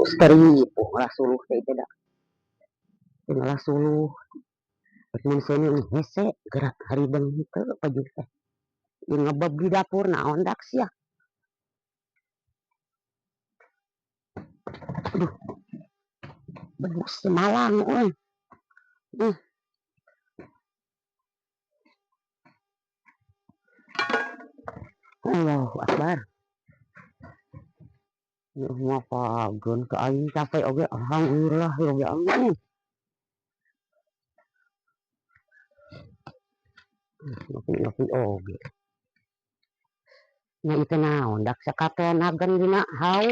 Teripuh lah suluh teh itu dah. Tinggal suluh. Rek mun seuneu hese gerak haribeng henteu pajuh teh. Ieu ngebeb di dapur naon dak sia. Aduh. Bagus malang euy. Allahu Akbar. Ya mapageun ka aing capek oge, alhamdulillah ya rabbil alamin. Ngopi-ngopi oge. Nya ieu teh naon dak sakatenagan dina hau.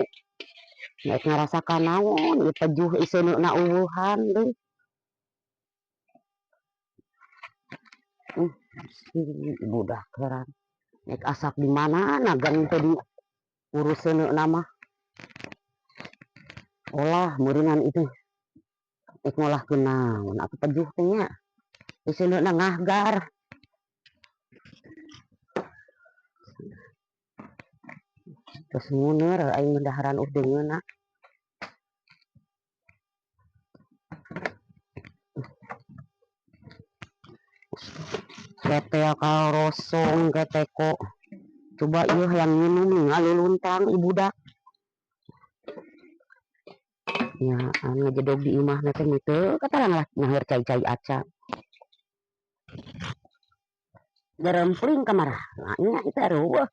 Nya ngarasakan naon ieu pejuh iseuneuhna eueuhan deui. Budak heran. Nek asak di mana nagan teh di urus seuneuna mah. Olah meureunan itu. Nek ngolahkeun naon atuh pejuh teh nya. Iseuneuhna ngahgar. Terus muneur aing daharan uh deungeunna. Ketel kalorosong keteko. Coba ieu hayang minum ngaluluntang ibudak. Nya anu ngajedog di imahna teh teu katarang lah nyaeur cai-cai acan. Gerempling ka marah. Nya itu eueuh.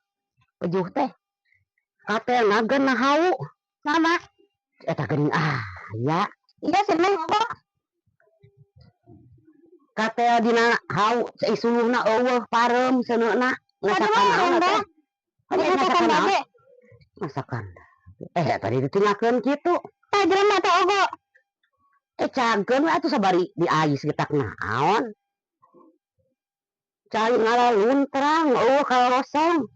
Pejuh teh. Katel nageun na hau. Sama. Eta geuning ah ya. Iya seneng apa? Katel dina hau cai suluhna eueuh pareum seuneuna. Masakan naon teh? Masakan dage. Masakan. Tadi ditinggalkeun kitu. Tah jelema teh ogo. Cangkeun we atuh sabari diais getak naon. Cai ngalaluntrang eueuh kalorosong.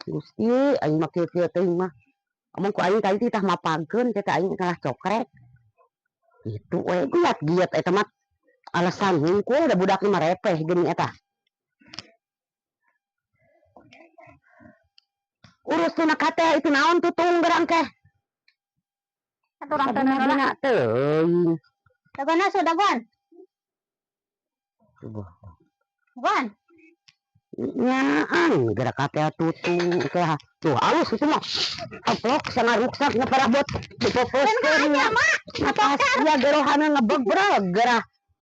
Gusti aing mah kieu-kieu teuing mah. Amung ku aing tadi tah mapageun teh aing kalah cokrek. Kitu we giat-giat eta mah alasan hungkul da budak mah repeh geuning eta. Urus tuna kate itu naon tutung gerang teh. Atuh urang teh Sabina teuing. Dagoan asuh dagoan. Coba. Dagoan. Nyaan gerak kate tutung teh. Tuh alus itu mah. Aplok sangaruksak ngaparabot dipoposkeun. Mak. Pas ya gerohana ngebebreg gerah.